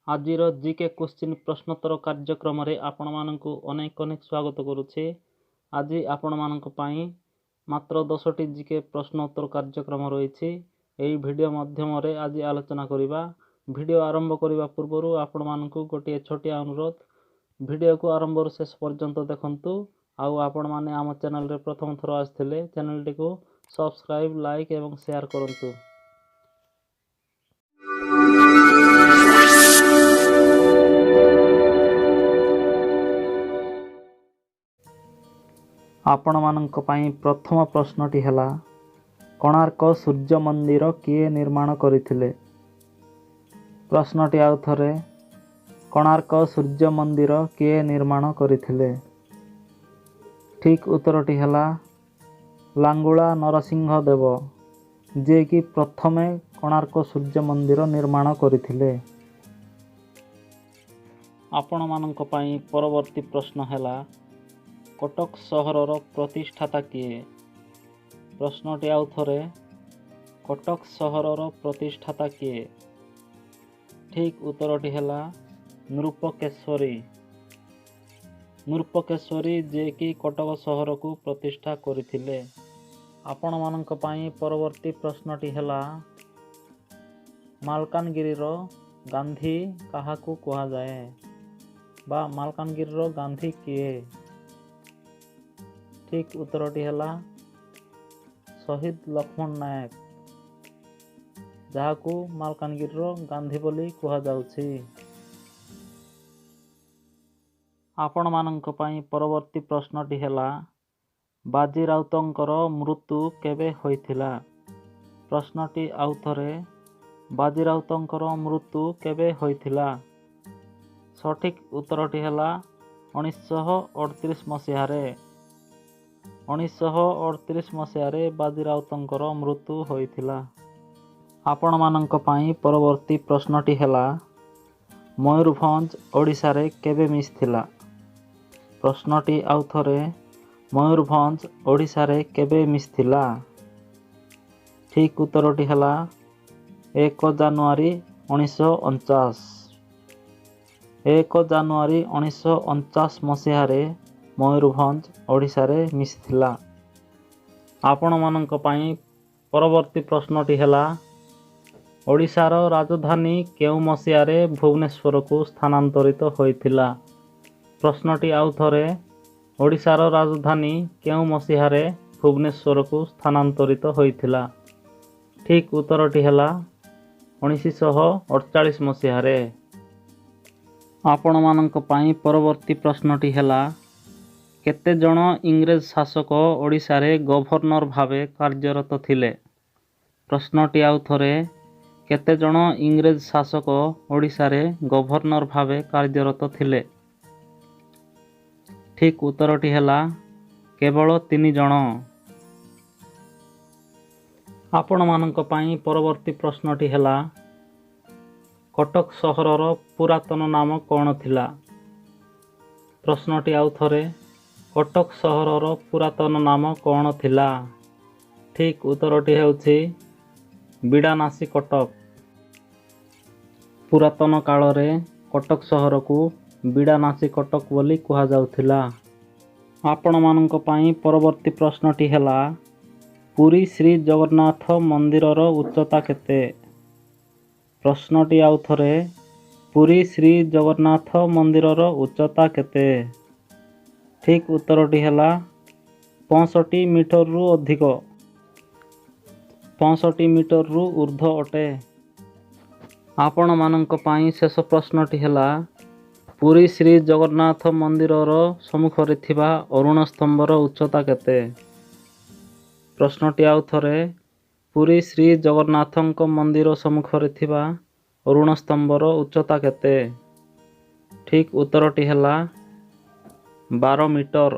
ଆଜିର GK question ପ୍ରଶ୍ନୋତ୍ତର କାର୍ଯ୍ୟକ୍ରମରେ ଆପଣମାନଙ୍କୁ ଅନେକ ଅନେକ ସ୍ୱାଗତ କରୁଛି। ଆଜି ଆପଣମାନଙ୍କ ପାଇଁ ମାତ୍ର 10ଟି ଜିକେ ପ୍ରଶ୍ନୋତ୍ତର କାର୍ଯ୍ୟକ୍ରମ ରହିଛି। ଏହି ଭିଡ଼ିଓ ମାଧ୍ୟମରେ ଆଜି ଆଲୋଚନା କରିବା। ଭିଡ଼ିଓ ଆରମ୍ଭ କରିବା ପୂର୍ବରୁ ଆପଣମାନଙ୍କୁ ଗୋଟିଏ ଛୋଟିଆ ଅନୁରୋଧ, ଭିଡ଼ିଓକୁ ଆରମ୍ଭରୁ ଶେଷ ପର୍ଯ୍ୟନ୍ତ ଦେଖନ୍ତୁ। ଆଉ ଆପଣମାନେ ଆମ ଚ୍ୟାନେଲରେ ପ୍ରଥମ ଥର ଆସିଥିଲେ ଚ୍ୟାନେଲଟିକୁ ସବସ୍କ୍ରାଇବ୍, ଲାଇକ୍ ଏବଂ ସେୟାର କରନ୍ତୁ। ଆପଣମାନଙ୍କ ପାଇଁ ପ୍ରଥମ ପ୍ରଶ୍ନଟି ହେଲା, କୋଣାର୍କ ସୂର୍ଯ୍ୟ ମନ୍ଦିର କିଏ ନିର୍ମାଣ କରିଥିଲେ? ପ୍ରଶ୍ନଟି ଆଉ ଥରେ, କୋଣାର୍କ ସୂର୍ଯ୍ୟ ମନ୍ଦିର କିଏ ନିର୍ମାଣ କରିଥିଲେ? ଠିକ୍ ଉତ୍ତରଟି ହେଲା ଲାଙ୍ଗୁଳା ନରସିଂହ ଦେବ, ଯିଏକି ପ୍ରଥମେ କୋଣାର୍କ ସୂର୍ଯ୍ୟ ମନ୍ଦିର ନିର୍ମାଣ କରିଥିଲେ। ଆପଣମାନଙ୍କ ପାଇଁ ପରବର୍ତ୍ତୀ ପ୍ରଶ୍ନ ହେଲା, କଟକ ସହରର ପ୍ରତିଷ୍ଠାତା କିଏ? ପ୍ରଶ୍ନଟି ଆଉ ଥରେ, କଟକ ସହରର ପ୍ରତିଷ୍ଠାତା କିଏ? ଠିକ୍ ଉତ୍ତରଟି ହେଲା ନୃପକେଶରୀ। ନୃପକେଶରୀ, ଯିଏକି କଟକ ସହରକୁ ପ୍ରତିଷ୍ଠା କରିଥିଲେ। ଆପଣମାନଙ୍କ ପାଇଁ ପରବର୍ତ୍ତୀ ପ୍ରଶ୍ନଟି ହେଲା, ମାଲକାନଗିରିର ଗାନ୍ଧୀ କାହାକୁ କୁହାଯାଏ ବା ମାଲକାନଗିରିର ଗାନ୍ଧୀ କିଏ? ଠିକ୍ ଉତ୍ତରଟି ହେଲା ଶହୀଦ ଲକ୍ଷ୍ମଣ ନାୟକ, ଯାହାକୁ ମାଲକାନଗିରିର ଗାନ୍ଧୀ ବୋଲି କୁହାଯାଉଛି। ଆପଣମାନଙ୍କ ପାଇଁ ପରବର୍ତ୍ତୀ ପ୍ରଶ୍ନଟି ହେଲା, ବାଜି ରାଉତଙ୍କର ମୃତ୍ୟୁ କେବେ ହୋଇଥିଲା? ପ୍ରଶ୍ନଟି ଆଉ ଥରେ, ବାଜି ରାଉତଙ୍କର ମୃତ୍ୟୁ କେବେ ହୋଇଥିଲା? ସଠିକ୍ ଉତ୍ତରଟି ହେଲା 1938 ମସିହାରେ। 1938 ମସିହାରେ ବାଜି ରାଉତଙ୍କର ମୃତ୍ୟୁ ହୋଇଥିଲା। ଆପଣମାନଙ୍କ ପାଇଁ ପରବର୍ତ୍ତୀ ପ୍ରଶ୍ନଟି ହେଲା, ମୟୂରଭଞ୍ଜ ଓଡ଼ିଶାରେ କେବେ ମିଶିଥିଲା? ପ୍ରଶ୍ନଟି ଆଉ ଥରେ, ମୟୂରଭଞ୍ଜ ଓଡ଼ିଶାରେ କେବେ ମିଶିଥିଲା? ଠିକ୍ ଉତ୍ତରଟି ହେଲା 1 ଜାନୁଆରୀ 1949। 1 ଜାନୁଆରୀ 1949 ମସିହାରେ ମୟୂରଭଞ୍ଜ ଓଡ଼ିଶାରେ ମିଶିଥିଲା। ଆପଣମାନଙ୍କ ପାଇଁ ପରବର୍ତ୍ତୀ ପ୍ରଶ୍ନଟି ହେଲା, ଓଡ଼ିଶାର ରାଜଧାନୀ କେଉଁ ମସିହାରେ ଭୁବନେଶ୍ୱରକୁ ସ୍ଥାନାନ୍ତରିତ ହୋଇଥିଲା? ପ୍ରଶ୍ନଟି ଆଉ ଥରେ, ଓଡ଼ିଶାର ରାଜଧାନୀ କେଉଁ ମସିହାରେ ଭୁବନେଶ୍ୱରକୁ ସ୍ଥାନାନ୍ତରିତ ହୋଇଥିଲା? ଠିକ୍ ଉତ୍ତରଟି ହେଲା 1948 ମସିହାରେ। ଆପଣମାନଙ୍କ ପାଇଁ ପରବର୍ତ୍ତୀ ପ୍ରଶ୍ନଟି ହେଲା, କେତେ ଜଣ ଇଂରେଜ ଶାସକ ଓଡ଼ିଶାରେ ଗଭର୍ଣ୍ଣର ଭାବେ କାର୍ଯ୍ୟରତ ଥିଲେ? ପ୍ରଶ୍ନଟି ଆଉ ଥରେ, କେତେ ଜଣ ଇଂରେଜ ଶାସକ ଓଡ଼ିଶାରେ ଗଭର୍ଣ୍ଣର ଭାବେ କାର୍ଯ୍ୟରତ ଥିଲେ? ଠିକ୍ ଉତ୍ତରଟି ହେଲା କେବଳ 3 ଜଣ। ଆପଣମାନଙ୍କ ପାଇଁ ପରବର୍ତ୍ତୀ ପ୍ରଶ୍ନଟି ହେଲା, କଟକ ସହରର ପୁରାତନ ନାମ କ'ଣ ଥିଲା? ପ୍ରଶ୍ନଟି ଆଉ ଥରେ, କଟକ ସହରର ପୁରାତନ ନାମ କ'ଣ ଥିଲା? ଠିକ୍ ଉତ୍ତରଟି ହେଉଛି ବିଡ଼ାନାସୀ କଟକ। ପୁରାତନ କାଳରେ କଟକ ସହରକୁ ବିଡ଼ାନାସୀ କଟକ ବୋଲି କୁହାଯାଉଥିଲା। ଆପଣମାନଙ୍କ ପାଇଁ ପରବର୍ତ୍ତୀ ପ୍ରଶ୍ନଟି ହେଲା, ପୁରୀ ଶ୍ରୀ ଜଗନ୍ନାଥ ମନ୍ଦିରର ଉଚ୍ଚତା କେତେ? ପ୍ରଶ୍ନଟି ଆଉ ଥରେ, ପୁରୀ ଶ୍ରୀ ଜଗନ୍ନାଥ ମନ୍ଦିରର ଉଚ୍ଚତା କେତେ? ଠିକ୍ ଉତ୍ତରଟି ହେଲା 65 ମିଟରରୁ ଅଧିକ, 65 ମିଟରରୁ ଉର୍ଦ୍ଧ୍ୱ ଅଟେ। ଆପଣମାନଙ୍କ ପାଇଁ ଶେଷ ପ୍ରଶ୍ନଟି ହେଲା, ପୁରୀ ଶ୍ରୀ ଜଗନ୍ନାଥ ମନ୍ଦିରର ସମ୍ମୁଖରେ ଥିବା ଅରୁଣ ସ୍ତମ୍ଭର ଉଚ୍ଚତା କେତେ? ପ୍ରଶ୍ନଟି ଆଉ ଥରେ, ପୁରୀ ଶ୍ରୀ ଜଗନ୍ନାଥଙ୍କ ମନ୍ଦିର ସମ୍ମୁଖରେ ଥିବା ଅରୁଣ ସ୍ତମ୍ଭର ଉଚ୍ଚତା କେତେ? ଠିକ୍ ଉତ୍ତରଟି ହେଲା 12 ମିଟର।